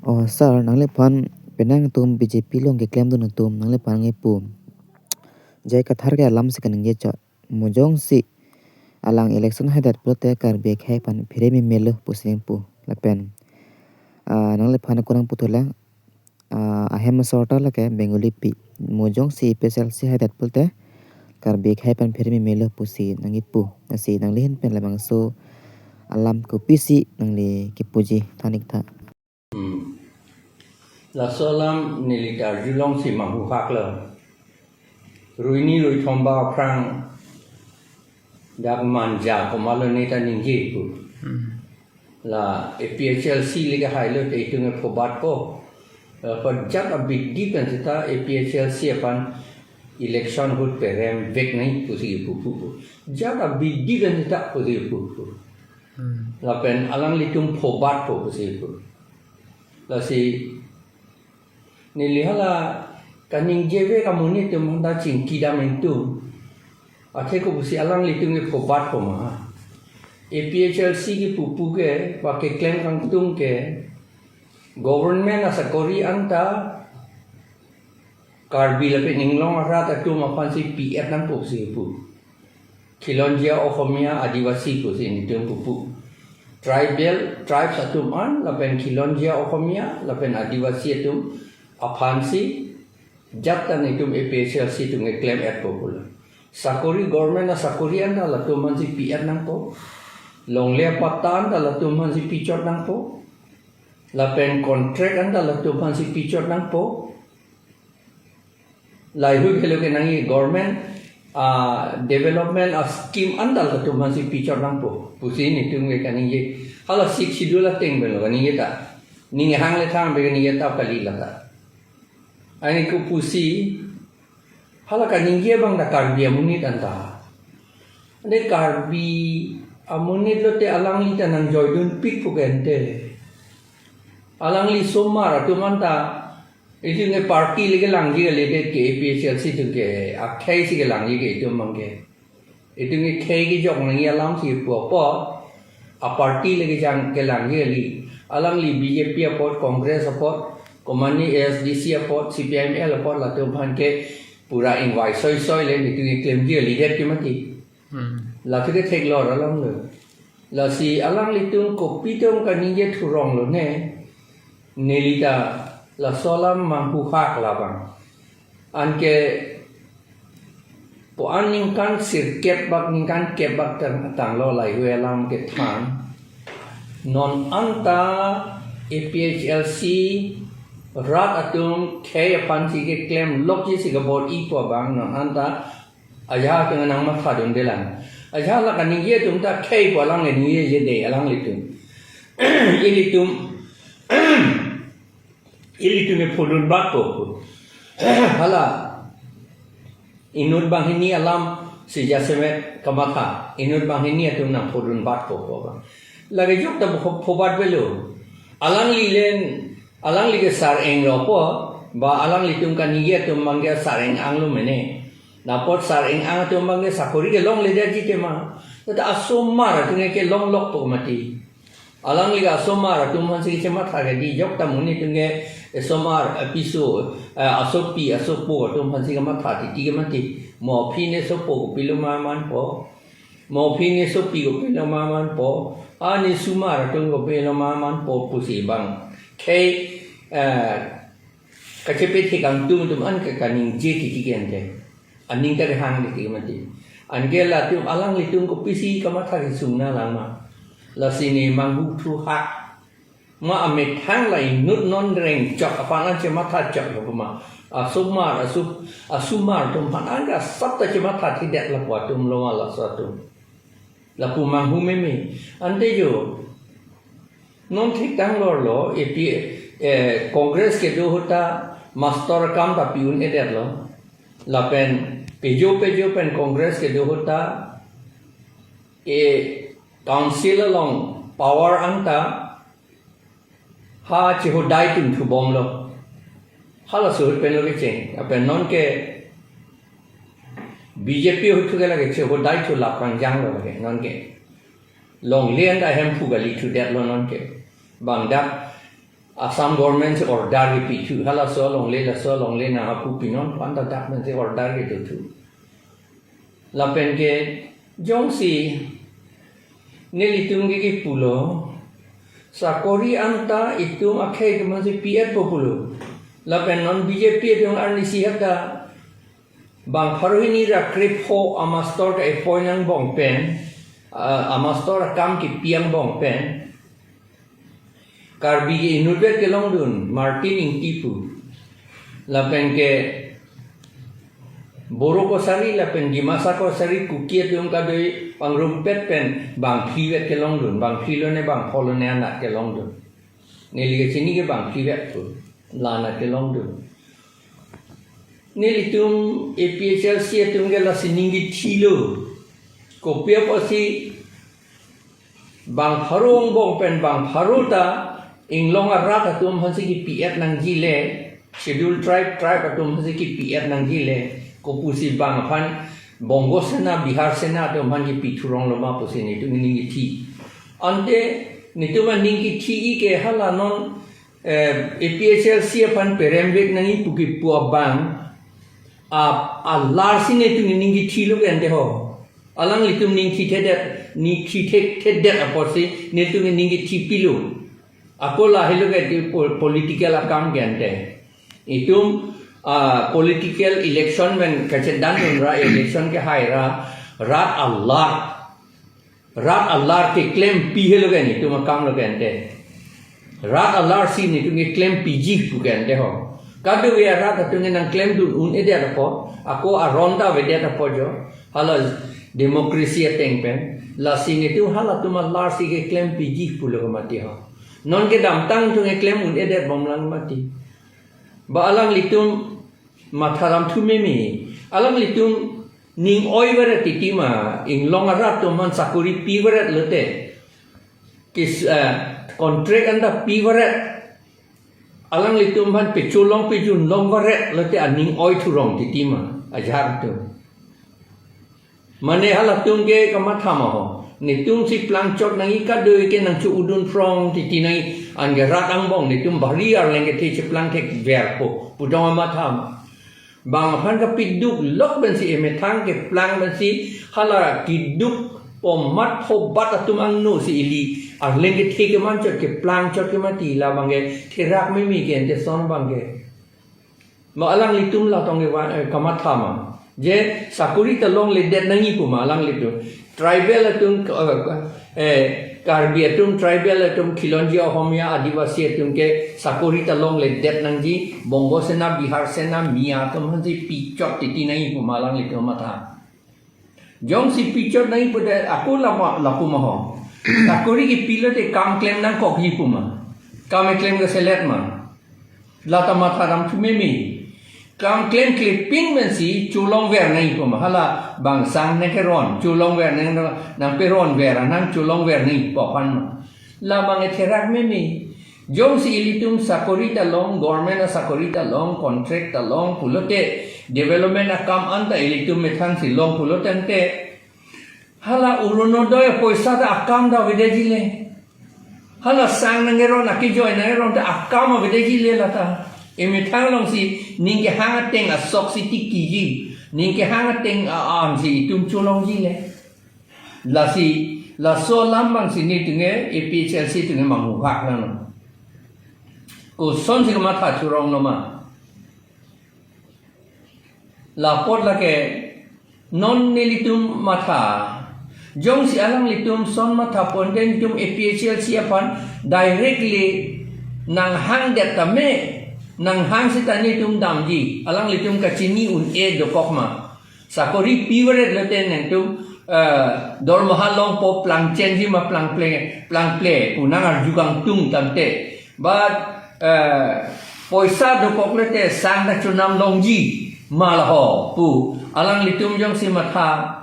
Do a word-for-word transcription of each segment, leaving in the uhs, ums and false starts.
Oh, sir, nangliphan penang atum B J P along keklemdun atum nangliphan nangkipu. J I Kathar ke alam si kaningje chot. Mo jongsi alang election haidet pulote Karbi akhei aphan phere meme lo pusi nangpu. Lapen, ah, nangliphan ako nangputhulang, ah, ahem asor ta lake Bengali pi. Mo jongsi A P H L C haidet pulote Karbi akhei aphan phere meme lo pusi nangkipu. Lasi nangli ahin pen labangso alam kopisi nangli kipuji than-ik tha. Hmm. Laso alam neli ta arjulongsi manghuhak lo. Ruini ruithom ba aphrang dak Manja komatlo neta ningje pu. Hmm. La A P H L C le kehai lote itum ke phobatpo. La pajat abidi pen seta A P H L C aphan election ahut perem vek nangji pusi kipu pu pu. Jat abidi pen seta pusi kipu pu. Hmm. Lapen alanglitum phobatpo pusi kipu. Lasi neli hala kaningjevek amonit atum aphanta chingkidam ingtung. Athe kopusi alanglitum ke phobatpo ma? A P H L C kipu pu ke, ba keklem kangtung ke, government asakori anta Karbi lapen inglong arat atum aphansi pi-et nangpo pusi kipu. Khilonjia Okhomia Adivasi pusi nelitum pupu. Tribal, tribes atum an lapen Khilonjia Okhomia lapen Adivasi atum aphansi jat ta nelitum A P H L C atum keklem-etpo pulo. Sakori, government asakori anta latum aphansi pi-et nangpo. Longle apatta anta latum aphansi pichot nangpo. Lapen contract anta latum aphansi pichot nangpo. Lahei helo ke nangji government, ah, development, ah, scheme anta latum aphansi pichot nangpo pusi nelitum ke kaningje. Hala Sixth Schedule ateng pen lo kaningje ta. Ning hang le thang pen kaningje ta kali lata. Ani kopusi hala kaningje abang ta Karbi amonit anta. Ante Karbi amonit lote alangli ta nangjoidunpikpo ke ante. Alangli asomar atum anta, itum ke party le kelangji kalidet ke A P H L C atum ke, akhei si kelangji ke itum abang ke. Itum ke khei kejok nangji alam si pu apot, aparty le kejang kelangji kali. Alangli B J P apot, Congress apot, komane A S D C apot, C P I M L apot, latum aphan ke pura ingvai soisoi le, itum ke klemji kalidet ke mati. Hmm. Lake theklor alam lo. Lasi alanglitum kopi atum kaningje thurong lo ne. Neli ta laso alam manghuhak labang. Anke pu-an ningkan sirkep bak ningkan kep bak tang, tanglo lahei alam kethan. Non anta A P H L C rat atum khei aphansi keklem lokji si kabor-ipo abang non anta ajahak atum nangmathadunde lang. Ajahak la kaningje atum ta khei pu alang ningjeje de alanglitum. Ilitum, ilitum ke phodun bak ko. Hala. Inut banghini alam si jasemet kamatha. Inut banghini atum nangphodun bak ko ko. Lake jok ta pho-, phobat avelo. Alangli len, alangli ke sar-eng lo po, ba alanglitum kaningje atum abang ke sar-eng-ang lo mene. Lapot sar-eng-ang atum abang ke sakori kelongledetji tema. Tata asomar atum ke kelong lokpo mati. Alangli ke asomar atum aphansi kechematha ke di jok ta monit atum ke asomar, apiso, eh, asopi, asopo atum aphansi kematha titi ke mati. Mo aphi ne sopo kopilo ma manpo. Mo aphi ne sopi kopilo ma manpo. Ani asomar atum kopilo ma manpo pusi abang. Khei, eh, kachepe thek kangtung atum an ke kaningje titi ke ante. Aning ta kehang titi ke mati. Anke latum alanglitum kopisi kamatha kesung nanglang ma. Lasi ne manghu thuhak. Ma amethang la inut non rengchok aphan an chematha chok lo ma. Asomar, aso-, asomar atum aphan an ke asap ta chematha thidet lapu atum lo ma laso atum. Lapu manghu meme. Ante jo. Non thik tang lor lo, A P, eh, Congress kedo ahut ta master akam ta pi-un-edet lo. Lapen pejo pejo pen Congress kedo ahut ta, eh, council along power anta ha chehodai tun thubom lo. Halaso ahut pen lo kecheng. Lapen non ke B J P ahut thu ke lake chehodai thu laprang jang lo lake non ke. Longle anta hemphu kali thudet lo non ke. Bang dak Assam government si order kepithu, halaso alongle, laso alongle nangpu pinon pu anta dak pensi order kedothu. Lapen ke jongsi nelitum ke kipulo, sakori anta itum akhei atum aphansi pi-etpo pulo. Lapen non B J P atum arnisi hata bang pharo hini ra krepho amastor ke-appoint angbong pen, ah, amastor akam kepi angbong pen, Karbi ke inutvet kelongdun, Martin Engti pu. Lapen ke Boro kosari, lapen Dimasa kosari, Kuki atum kadoi pangrumpet pen bang phlivet kelongdun, bang phli lone bang pho lone anat kelongdun. Neli kachini ke bang phlivet pu, la anat kelongdun. Nelitum A P H L C atum ke lasi ning kethilo. Kopi apotsi bang pharo angbong pen bang pharo ta inglong arat atum aphansi kepi-et nangji le, Scheduled Tribe, tribe atum aphansi kepi-et nangji le, kopusi bang aphan Bongo Sena, Bihar Sena atum aphan kepi thurong loma pusi nelitum ning kethi. Ante nelitum aning kethi-i ke hala non, eh, A P H L C aphan peremvek nangji pu kipu abang, a, alarsi nelitum ning kethilo ke ante ho. Alanglitum ning kethithedet, ning kethithedet apotsi nelitum ning kethipilo. Ako lahelo ke di pol-, political akam ke ante. Itum, ah, political election pen kachedandun ra, election kehai ra, rat alar. Rat alar keklempi helo ke nelitum akam lo ke ante. Rat alarsi nelitum keklempiji pu ke ante ho. Kadokave arat atum ke nangklemdun un-edet apot, ako aron ta avedet apot jo. Hala democracy ateng pen. Lasi nelitum halatum alarsi keklempiji pulo ke mati ho. Non kedamtang atum keklem un-edet bomlang mati. Ba alanglitum matha damthu meme. Alanglitum ning oi varet titi ma, inglong arat atum aphan sakori pi varet lote, kis, eh, contract anta pi varet, alanglitum aphan pecholong pejunlong varet lote aning oi thurong titi ma, ajahak atum. Mane halatum ke kamatha ma ho. Nelitum si plangchot nangji, kadokave ke nangcho-udun phrong titi nangji, anke rat angbong nelitum bari arleng kethe cheplangthek verpo pu tong amatha ma. Bang aphan kapiduk lok pensi emethang keplang pensi hala kiduk pomat phobat atum angno si ili arleng kethe kemanchot keplangchot ke mati, labang ke therak meme ke ante son abang ke. Ma alanglitum la tong ke va-, eh, kamatha ma. Je sakori ta longledet nangji pu ma alanglitum. Tribal atum, eh, eh, Karbi atum, tribal atum, Khilonjia, Ohomia, Adivasi atum ke sakori ta longledet nangji, Bongo Sena, Bihar Sena, Miya atum aphansi pichot titi nangji pu ma alanglitum matha. Jongsi pichot nangji pudet ako lama lapu ma ho. Sakori kepi lote kam klem nangkokji pu ma. Kam keklem keselet ma. Lata matha damthu meme. Kam klem klepin pensi cholong ver nangji pu ma. Hala bang sang nangkeron, cholong ver nang, nangperon ver, nangcholong ver nangji pu aphan ma. Labang ke therak meme. Jongsi ilitum sakori ta long, government asakori ta long, contract ta long pulote, development akam anta ilitum methangsi long pulo tangte, hala Orunodoi apoisa ta akam ta avedetji le. Hala sang nangkeron, akejoi nangkeron ta akam avedetji le lata. Emethang alongsi ning kehang ateng asoksi tikiji, ning kehang ateng a-ansi itum cholongji le. Lasi, laso alam abangsi nelitum ke A P H L C atum ke manghuhak nang. Kosonsi kamatha thurong loma. Lapot lake non nelitum matha. Jongsi alanglitum son matha ponte nelitum A P H L C aphan directly nanghangdet tame, nanghang seta nelitum damji. Alanglitum kachini un-e dokok ma. Sakori pi varet lote nangtum, eh, dormaha longpo plangchenji ma plangple, plangple pu nang arju kangtung tangte. But, eh, poisa dokok lote sang ta chonam longji ma laho pu alanglitum jongsi matha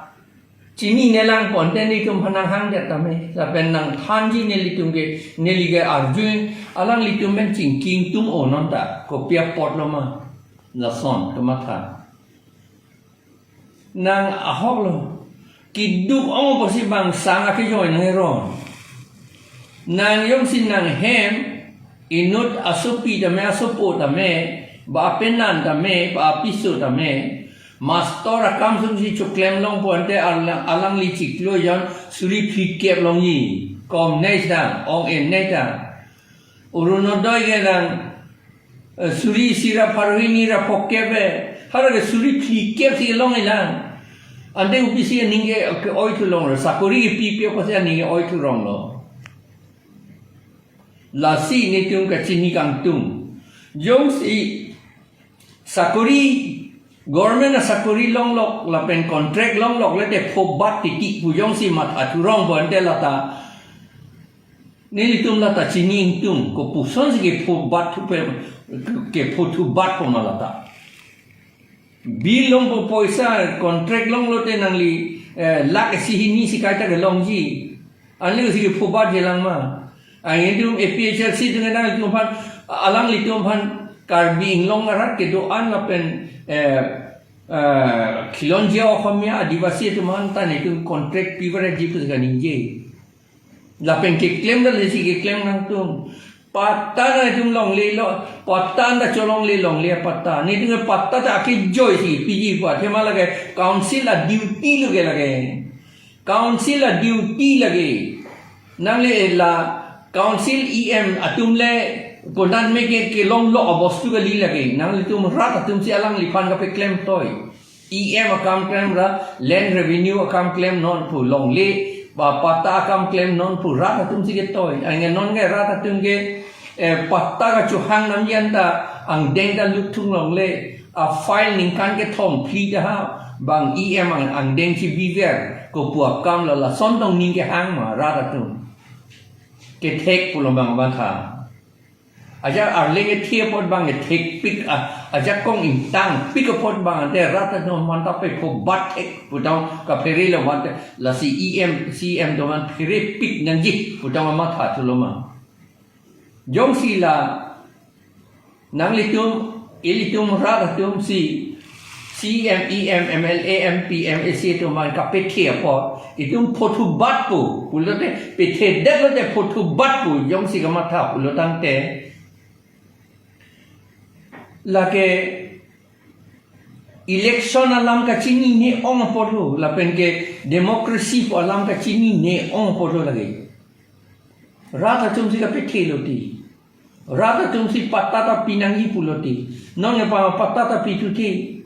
chinine lang ponte nelitum aphan nanghangdet tame. Lapen nangthanji nelitum ke, neli ke arju, alanglitum pen chingki ingtung-o non ta. Kopi apot loma. Lason kamatha. Nang ahok lo. Kiduk ong apotsi bang sang akejoi nangkeron. Nang jongsi nanghem, inut asopi tame, asopo tame, ba apenan tame, ba apiso tame, mastor akam sumsi choklem longpo ante alang, alangli chiklo jon suri phlikep longji. Kom nei ta, ong en nei ta. Orunodoi ke nang, eh, suri isi ra pharo hini ra phokep eh. Hara ke suri phlikep si long ilang. Ante U B C aning ke, ke-oi thu longlo. Sakori kepi pi apotsi aning ke-oi thu longlo. Lasi netum kachini kangtung. Jongsi sakori, government asakori longlok, lapen contract longlok, lete phobat titi pu jongsi matha thu longpo ante lata. Nelitum lata chini ingtung, kopusonsi kephobat thupe, kepho thubatpo ma lata. Bill longpo poisa, contract longlote nangli, eh, lakh isi hini si kaita kelongji. Anli si kephobatji lang ma. Anke netum A P H L C atum nangtum aphan, alanglitum aphan Karbi Anglong arat kedo-an lapen, eh, eh, Khilonjia Oxomiya Adivasi atum aphan ta netum contract piverji pusi kaningje. Lapen keklem ta lesi keklem nangtum. Patta nangtum longlelo, patta ta cholongle longle patta. Netum patta ta akejoi si piji pu athema lake council a-duty lo ke lake. Council a-duty lake. Nangli la council E M atum le konat me ke kelonglo abostu kali lake. Nanglitum rat atum si alangliphan kapeklem toi. E M akam klem ra, land revenue akam klem non pu longle, ba patta akam klem non pu rat atum si ketoi. Anke non ke rat atum ke, eh, patta kachohang namji anta angdeng ta lut thung longle. A-file ningkan kethom phli ta ha, bang E M ang, angdeng chibiver, kopu akam lo lason tong ning kehang ma rat atum. Kethek pulo bang matha. Ajak arleng ethe apot bang ethekpik a, ajakong ingtangpik apot bang ante rat atum aphan ta pephobat thek pu tang kaphere lo ante lasi E M, C E M atum aphan pherepik nangji pu tang matha thulo ma. Jongsi la nanglitum, ilitum rat atum si C E M, E M, M L A, M P, M A C atum aphan kapethe apot, itum pho thubatpo pulote, pethedet lote pho thubatpo, jongsi kamatha pulo tangte. Lake election alam kachinine ong apotlo, lapen ke democracy pu alam kachinine ong apotlo lake. Rat atum si kapethe lo ti. Rat atum si patta ta pinangji pulo ti. Non ke pa patta ta pithu ti.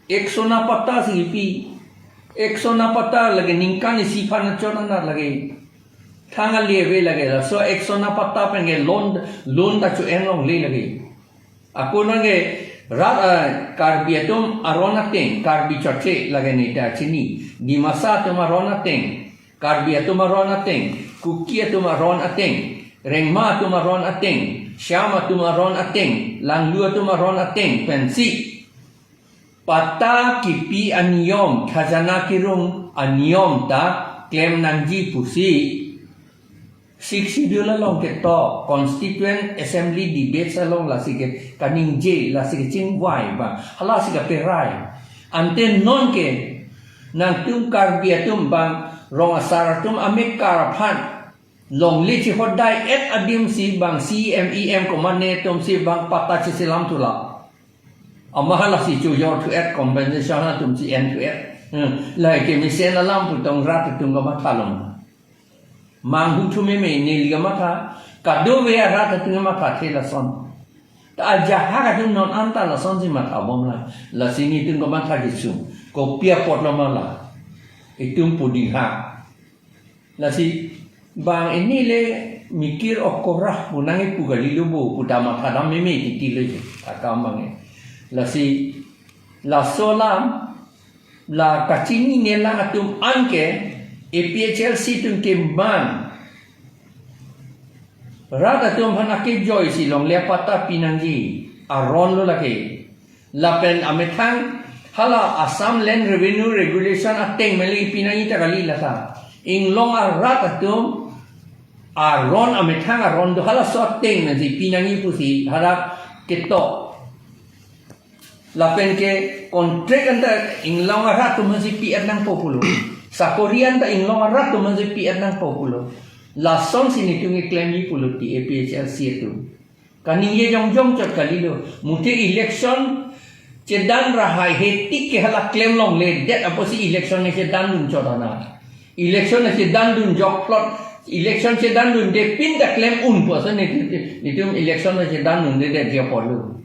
Ek sona patta si pi. Ek sona patta lake ningkan isi aphan chot anat lake. Thang ale ave lake laso ek sona patta pen ke loan, loan ta cho-en longle lake. Ako nang ke rat, ah, Karbi atum aron ateng, Karbi church lake neta chini. Dimasa atum aron ateng, Karbi atum aron ateng, Kuki atum aron ateng, Rengma atum aron ateng, Shyam atum aron ateng, Langlu atum aron ateng pensi patta kipi aniyom, khajana kirung aniyom ta klem nangji pusi Sixth Schedule along ketok Constituent Assembly debates along lasi ke kaningje, lasi kechingvai bang, halasi kaperai. Ante non ke nangtum Karbi atum bang rong asar atum amekar aphan longle chihodai-et adim si bang C E M, E M komane atum si bang patta cheselam thula. Ama halasi chojor thu-et, compensation atum si en thu-et. Hmm. Lahai kemesen alam pu tong rat atum kamatha long. Manghu thu meme neli kamatha. Kadokave arat atum kamathathe lason. Ta ajahak atum non anta lasonsi mathabom la. Lasi netum kamatha kesung. Kopi apotlo ma la. Itum puding ha. Lasi bang ini le mikir okorah pu nangkipu kali lo bo pu ta mathadam meme titi lo je. Akam bang e. Lasi laso alam la kachinine lang atum anke A P H L C atum kemang. Rat atum aphan akejoi si longle patta pinangji aron lo lake. Lapen amethang hala Assam Land Revenue Regulation ateng meli pinangji ta kali lata. Inglong arat atum aron amethang aron do halaso ateng meli pinangji pusi hala ketok. Lapen ke contract anta inglong arat atum aphansi pi-et nangpo pulo. Sakori anta inglong arat atum aphansi pi-et nangpo pulo. Lasonsi netum keklemji pulo ti A P H L C atum. Kaningje jongjong chot kalilo. Muthe election chedan ra haihe tik ke hala klem longledet apotsi election ne chedan dun chot ana. Election ne chedan dun jokplot. Election chedan dunde pin ta klem un pu ason ne, netum election ne chedan dundedet dia polo.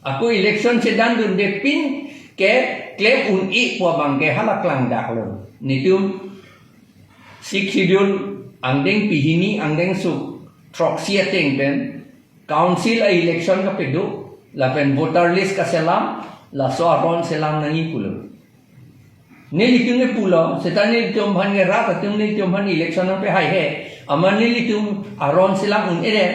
Ako election chedan dunde pin ke klem un-e pu abang ke hala klangdaklo. Netum Sixth Schedule angdeng pehini angdeng suk throksi ateng pen council a-election kapado, lapen voter list kaselam, laso aron selam nangji pulo. Nelitum ke pulo, seta nelitum aphan ke rat atum nelitum aphan election nangpehaihe, amat nelitum aron selam un-edet.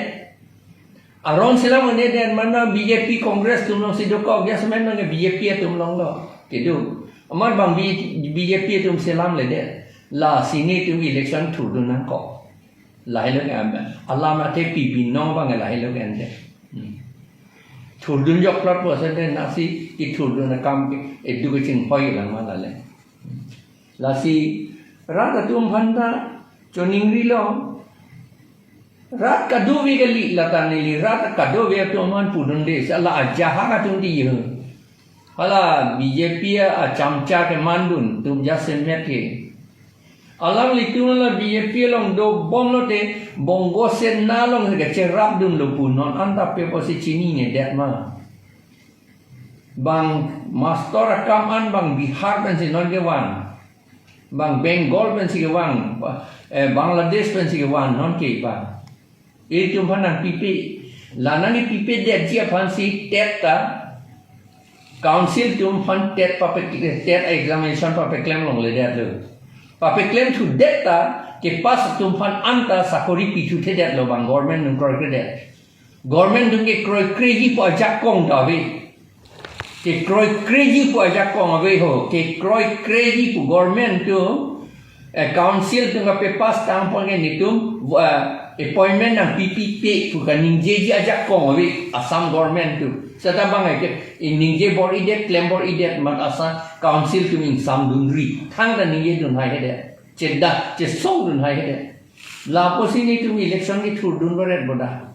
Aron selam un-edet, mane B J P Congress atum alongsi dokok, ya semen nang B J P atum alonglo. Kedo. Amat bang B-, B J P atum selamledet. Lasi netum election thurdun nangkok. Lahelo ke an. Alam athe pi binong abang lahelo ke ante. Hmm. Thurdun jokplot pu ason te nasi kethurdun akam ke edu kachinghoi lang ma lale. Lasi rat atum aphan ta choningrilo. Rat kadokave kali, lata neli rat kadokave atum aphan pudunde, sala ajahak atum ti yo. Hala B J P achamcha kemandun atum jasemet ke. Alanglitum hala B J P along dobomlote Bongo Sena along kacherapdunlo pu non anta pi apotsi chininedet ma. Bang master akam an bang Bihar pensi non kevang. Bang Bengal pensi kevang. Eh, Bangladesh pensi kevang non ke bang. Itum aphan nangpipe. La nangpipedetji aphansi TET ta, council atum aphan TET pape-, TET examination papeklem longledetlo. Papeklem thudet ta kepass atum aphan anta sakori pithuthedetlo bang government nangkroikredet. Government atum kekroikreji pu ajakong ta ave. Kekroikreji pu ajakong ave ho. Kekroikreji pu government atum, eh, council atum kapepass tangpon ke netum, eh, appointment nangpipipe pu kaningjeji ajakong ave Assam government atum. Seta bang ke, eh, ningje bor-idet, klem bor-idet, amat Assam council atum ingsamdunri. Thangta ningjedun haihedet. Cheda, chesongdun haihedet. La apotsi netum election kethurdun varet boda.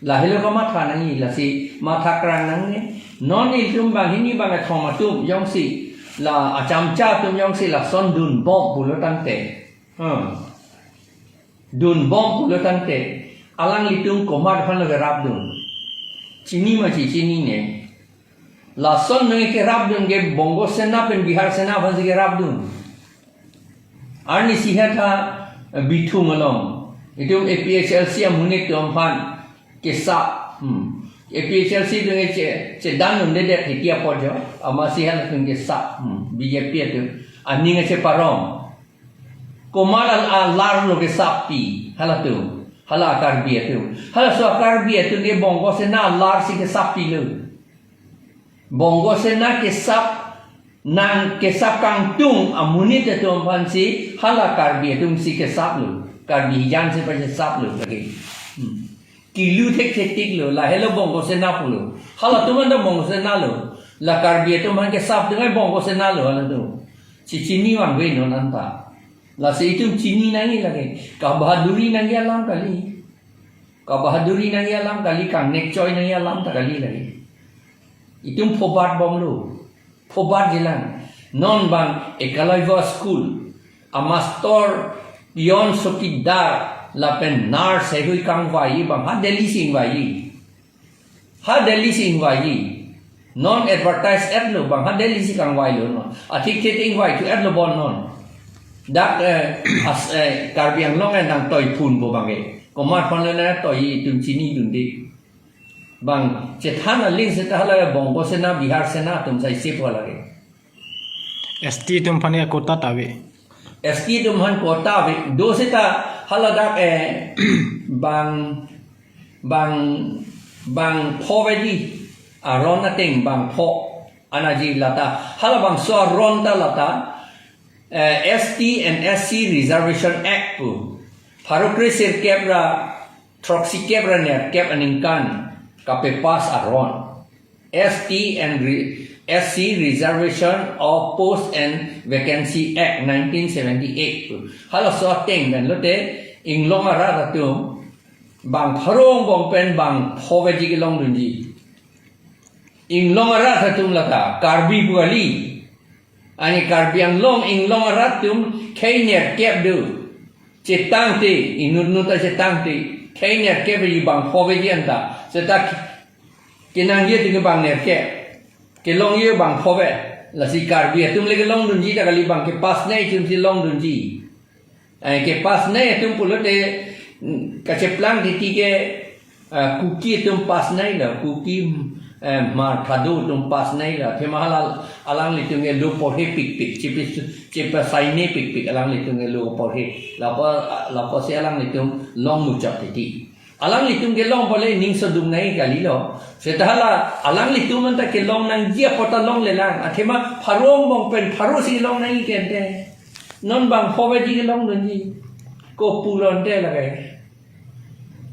Lahelo kamatha nangji, lasi matha krang nangne. Non itum banghini bangkethom atum jongsi, la achamcha atum jongsi lason dunbom pulo tangte. Hmm. Dunbom pulo tangte. Alanglitum komat aphanlo kerapdun? Chini ma chichinine? Lason nangkerapdun ke Bongo Sena pen Bihar Sena aphansi kerapdun. Arnisi hetha, eh, Bithung along itum A P H L C amonit atum aphan kesap. Hmm. A P H L C atum ke che, chedandundedet hiti apot jo. Amatsi halatum kesap. Hmm. B J P atum aning cheparong. Komat al-, alarlo kesappi halatum. Hala Karbi atum. Halaso Karbi atum ke Bongo Sena alarsi kesappilo. Bongo Sena kesap nangkesap kangtung amonit atum aphansi hala Karbi atumsi kesaplo. Karbi hijan si pachesaplo lake. Hmm. Kilu thekthetiklo, lahelo Bongo Sena pulo. Halatum anta Bongo Senalo. La Karbi atum aphan kesapdun ai Bongo Senalo halatum. Chichini vangve non anta. Lasi itum chini nangji lake. Kabahaduri nangji alam kali. Kabahaduri nangji alam kali, kangnek choi nangji alam ta kali lake. Itum phobat bomlo. Phobatjilang. Non bang Ekalavya School amastor, peon, chowkidar lapen nurse heihui kangvai bang ha Delhi si ingvai. Ha Delhi si ingvai. Non advertise-etlo bang ha Delhi si kangvailo non. Athik thik ingvaithu-etlo bon non. Dak, eh, as, eh, Karbi Anglong, eh, nangtoiphunpo bang ke. Komat aphanlo nangtoi itum chinidunde. Bang chethan aling seta hala Bongo Sena, Bihar Sena atum sai sepo lake. S T atum aphan ya quota ta ave. S T atum aphan quota ave. Do seta hala dak, eh, bang, bang, bangpho vedi. Aron ateng bangpho. Anaji lata. Halabangso aron ta lata. Eh, S T and S C Reservation Act pu pharo kre sirkep ra throksi kep ra nerkep aningkan kapepass aron. S T and re-, S C Reservation of Post and Vacancy Act nineteen seventy-eight pu. Halaso ateng pen lote inglong arat atum Bang pharo angbong pen bang pho veji kelongdunji. Inglong arat atum lata, Karbi pu kali. Ani Karbi Anglong inglong arat atum khei nerkep do. Chetangte, inut nut ta chetangte, khei nerkep veji bang pho veji anta. Seta kenangji atum ke bang nerkep. Kelongji bang pho ve. Lasi Karbi atum le kelongdunji ta kali, bang kepasnei atum si longdunji. Eh, kepasnei atum pulote, mm, kacheplang titi ke, eh, Kuki atum pasnei lo, Kuki, eh, Hmar Thado atum pasnei lo, athema hala alanglitum ke lo porhe pikpik, chepi, chepasaine pikpik, alanglitum ke lo porhe, lapu, lapusi alanglitum long muchot titi. Alanglitum kelong pole ning sodung nai kali lo. Seta hala alanglitum anta kelong nangji apot ta longlelang. Athema pharo angbong pen pharo si long nai kente. Non bang pho veji kelongdunji. Ko pulo ante lake.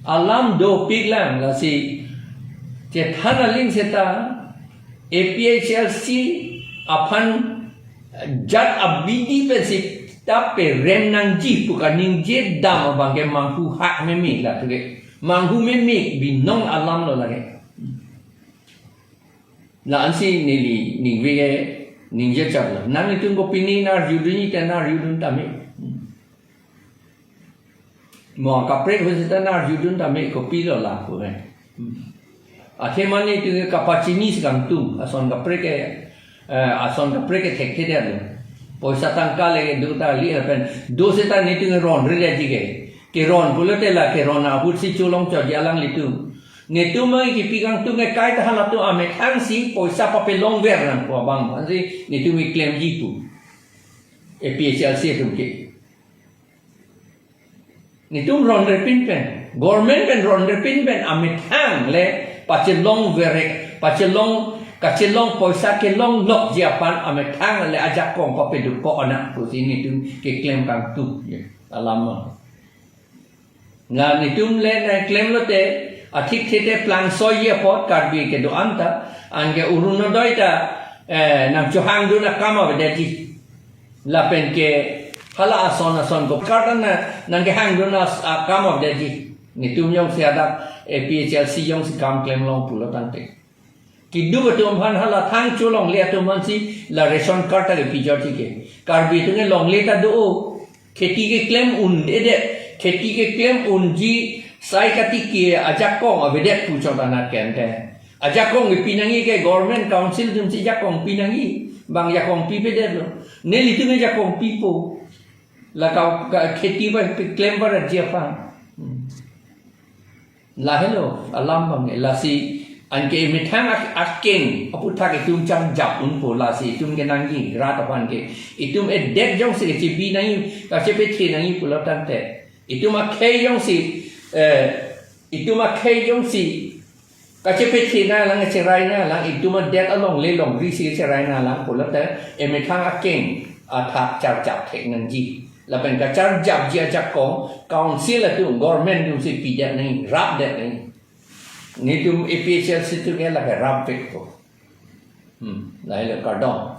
Alam dopiklang lasi. Chethan aling seta A P H L C aphan jat abidi pensi ta perem nangji pu kaningje dam abang ke manghu hak meme la tu ke. Manghu meme binong alam lo lake. La ansi neli ningve ke ningje chak lo. Nanglitum kopine nang arjudunji te nang arjudun tame. Mo kaprek ho seta nang arjudun tame kopilo lapu ke. Athema netum ke kapachini si kangtung, ason kaprek ke, eh, ason kaprek ke thekthe det lo. Poisa tangka le kedo ta li lapen do seta netum ke ronre detji ke. Keron pulote la keron ahut si cholong chotji alanglitum. Netum mang kipi kangtung ke kaita halatum amethang si poisa papelongver nangpo abang. Ansi netum keklemji pu. A P H L C atum ke. Netum ronre pin pen, government pen ronre pin pen, amethang le pachelongver, pachelong, kachelong poisa kelong lokji aphan amethang le ajakong papedupo anak pusi netum keklem kangtung. Ya, alam ma. Na netum le nangklem lote, athik thete plangsoiji apot Karbi kedo anta, anke Orunodoi ta, eh, nangchohangdun akam avedetji. Lapen ke hala ason ason ko kartan na nangkehangdun as-, akam avedetji. Netum jongsi hadak A P H L C jongsi kam klemlong pulo tangte. Keduk atum aphan hala thang cholongle atum aphansi la ration card ta kepijorji ke. Karbi atum ke longle ta do-o. Kheti keklem un-edet. Kheti keklem unji sai katiki ajakong avedet pu chot anat kente. Ajakong kepi nangji ke government council atumsi jakong pi nangji. Bang jakong pipedet lo. Nelitum ke jakong pipo. La ka, ka kheti ba keklem ba raji aphan. Hmm. Lahelo alam bang lasi anke emethang ak-, akeng aputhak itum chang jap unpo lasi itum kenangji rat aphan ke. Itum edet jongsi kechebi nangji, kachepethe nangji pulo tangte. Itum akhei jongsi, eh, itum akhei jongsi kachepethe nanglang, cherai nanglang, itum adet alongle longri si cherai nanglang pulote emethang akeng athak charjap thek nangji. Lapen kacharjapji ajakong council atum government atumsi pidet nangji, rapdet nangji. Netum A P H L C atum ke lake rapvekpo. Hmm, lahelo kardom.